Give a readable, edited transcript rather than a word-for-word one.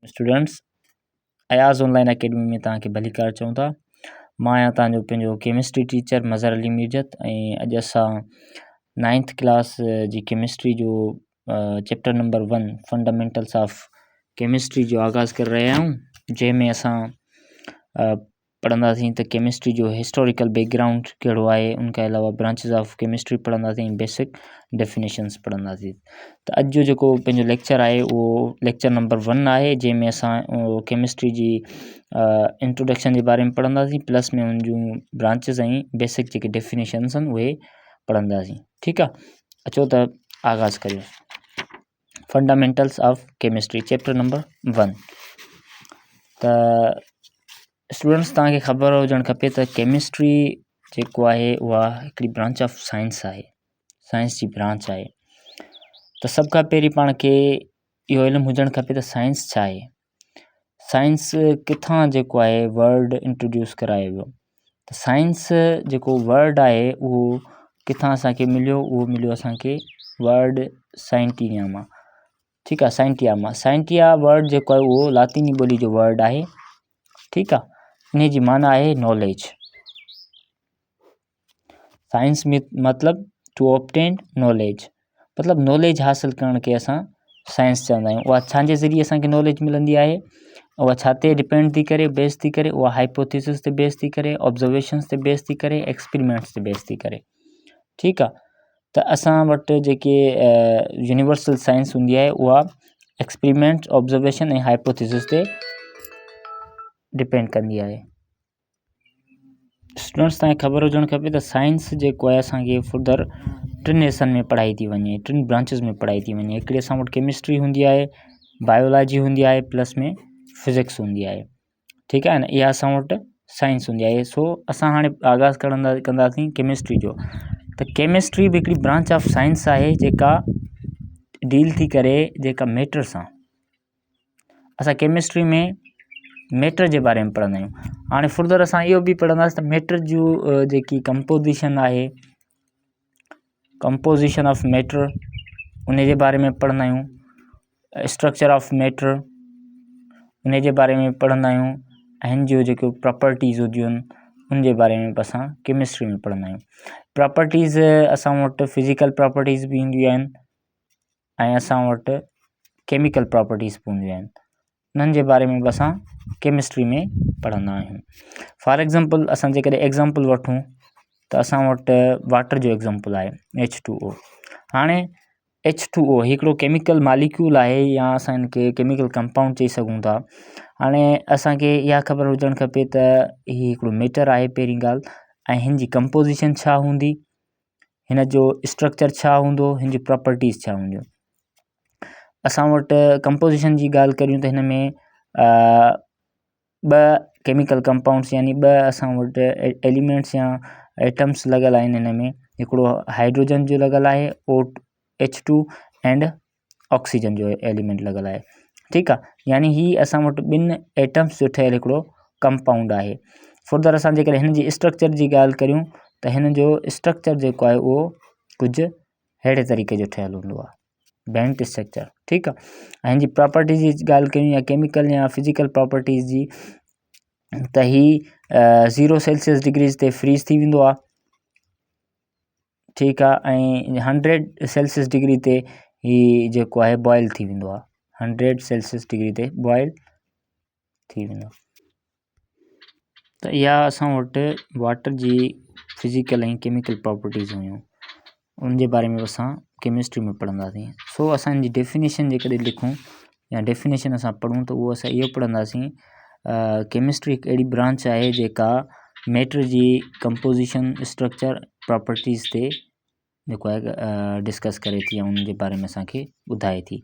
Students Ayaz online academy ۾ توهان کي ڀليڪار چئون ٿا. مان آهيان توهان جو پنهنجو ڪيمسٽري ٽيچر مظهر علي ميرجت ۽ اڄ اسان نائنٿ ڪلاس جي ڪيمسٽري جو chapter number 1 fundamentals of chemistry جو آغاز ڪري رهيا آهيون، جنهن ۾ اسان پڙهنداسين ته ڪيمسٽري جو هسٽوريڪل بيڪ گرائونڊ ڪهڙو آهي، ان کان علاوه برانچز آف ڪيمسٽري پڙهنداسين ۽ بيسڪ ڊيفينيشنس پڙهنداسين. ته اڄ جو جيڪو پنهنجو ليڪچر آهي اهو ليڪچر نمبر 1 آهي، جنهن ۾ اسان ڪيمسٽري جي انٽروڊڪشن جي باري ۾ پڙهنداسين، پلس ۾ ان جون برانچز ۽ بيسڪ جيڪي ڊيفينيشنس آهن اهي پڙهنداسين. ٺيڪ آهي، اچو ته آغاز ڪريون. Fundamentals of chemistry chapter number 1. ته اسٽوڊنٽس توهان کي خبر هجڻ کپي ته ڪيمسٽري جيڪو آهي اها هڪڙي برانچ آف سائنس آهي، سائنس جي برانچ آهي. ته سڀ کان پهرين پاڻ کي اهو علم هجڻ کپي ته سائنس ڇا آهي، سائنس ڪٿان جيڪو آهي ورڊ انٽروڊيوس ڪرايو ويو. ته سائنس جيڪو ورڊ آهي اهو ڪٿان اسانکي مليو، اهو مليو اسانکي ورڊ سائنٽينيا مان. ٺيڪ آهي، سائنٽيا مان. سائنٽيا ورڊ جيڪو آهي اهو لاطيني ٻولي جو ورڊ آهي. ٺيڪ آهي، ان جي معنيٰ آهي ناليج. سائنس ۾ مطلب ٽو آبٽين ناليج، مطلب ناليج حاصل ڪرڻ کي اسان سائنس چوندا آهيون. اها ڇا جي ذريعي اسانکي ناليج ملندي آهي، اها ڇا تي ڊپينڊ ٿي ڪري، بيس ٿي ڪري، اها هائپوٿيسس تي بيس ٿي ڪري، آبزرويشنس تي بيس ٿي ڪري، ايڪسپريمينٽس تي بيس ٿي ڪري. ٺيڪ آهي، ته اسان وٽ جيڪي يونيورسل سائنس هوندي آهي اها ايڪسپريمينٽ، آبزرويشن ۽ هائپوٿيسس تي ڊپينڊ ڪندي آهي. اسٽوڊنٽس تان کي خبر هجڻ کپي ته سائنس جيڪو آهي اسانکي فردر ٽن حصن ۾ پڙهائي ٿي وڃي، ٽن برانچز ۾ پڙهائي ٿي وڃي. هڪڙي اسان وٽ ڪيمسٽري هوندي آهي، بايولاجي هوندي آهي، پلس ۾ فزڪس هوندي آهي. ٺيڪ آهي نه، اها اسان وٽ سائنس هوندي آهي. سو اسان هاڻي آغاز ڪرندا ڪنداسين ڪيمسٽري جو. ته ڪيمسٽري به هڪڙي برانچ آف سائنس آهي جيڪا ڊيل ٿي ڪري جيڪا ميٽر سان. اسان ڪيمسٽري ۾ ميٽر جي باري ۾ پڙهندا آهيون. هاڻي فردر اسان اهو به پڙهنداسين ته ميٽر جون جيڪي ڪمپوزيشن آهي، ڪمپوزيشن آف ميٽر، ان جي باري ۾ پڙهندا آهيون. اسٽرڪچر آف ميٽر، ان جي باري ۾ پڙهندا آهيون. ۽ هن جون جيڪيون پراپرٽيز هونديون آهن ان جي باري ۾ به اسان ڪيمسٽري ۾ پڙهندا آهيون. پراپرٽيز اسان وٽ فزيڪل پراپرٽيز به اينديون آهن ۽ اسان وٽ ڪيميڪل پراپرٽيز به هونديون آهن، انهن جي باري ۾ به اسان ڪيمسٽري ۾ پڙهندا آهيون. فار ايگزامپل اسان جيڪڏهن ايگزامپل وٺون ته اسان وٽ واٽر جو ايگزامپل آهي ايڇ ٽو او. هاڻي ايڇ ٽو او هڪڙو ڪيميڪل ماليڪيول آهي يا اسان هن کي ڪيميڪل ڪمپائونڊ چئي سگهون ٿا. هاڻي اسانکي اها خبر هجڻ کپي ته هي هڪڙو ميٽر آهي پهرين ڳالهه، ۽ هن جي ڪمپوزيشن ڇا هوندي، هن جو اسٽرڪچر ڇا هوندو، هن جون پراپرٽيز ڇا هونديون. اسان وٽ ڪمپوزيشن جي ڳالهه ڪريون ته هن ۾ ٻه ڪيميڪل ڪمپائونڊس يعني ٻه اسان وٽ ايليمينٽس يا ايٽمس لڳل آهن. هن ۾ هڪڙو هائيڊروجن جو لڳل آهي O H two and oxygen جو ايليمينٽ لڳل آهي. ٺيڪ آ، يعني هي اسان وٽ ٻن ايٽمس جو ٺهيل هڪڙو ڪمپائونڊ آهي. فردر اسان جيڪڏهن هن جي اسٽرڪچر جي ڳالهه ڪريون ته هن جو اسٽرڪچر جيڪو آهي اهو ڪجهه اهڙي طريقي جو ٺهيل هوندو آهي، بينٽ اسٽرڪچر. ٺيڪ آ، ۽ هن جي پراپرٽيز جي ڳالهه ڪريون يا ڪيميڪل يا فزيڪل پراپرٽيز جي ته هي 0 سيلسيس ڊگريز تي فريز ٿي ويندو آهي. ٺيڪ آ، ۽ 100 سيلسيس ڊگري تي هي جيڪو آهي بوائل ٿي ويندو آ، 100 سيلسيس ڊگري تي بوائل ٿي ويندو. ته اها اسان وٽ واٽر جي فزيڪل ۽ ڪيميڪل پراپرٽيز هيون، ان جي باري ۾ اسان ڪيمسٽري ۾ پڙهنداسين. سو اسان جي ڊيفينيشن جيڪڏهن لکون يا ڊيفينيشن اسان پڙهون ته اهو اسان اهو پڙهنداسين، ڪيمسٽري هڪ اهڙي برانچ آهي جيڪا ميٽر جي ڪمپوزيشن، اسٽرڪچر، پراپرٽيز تي جيڪو آهي ڊسڪس ڪري ٿي ۽ ان جي باري ۾ اسانکي ٻڌائي ٿي.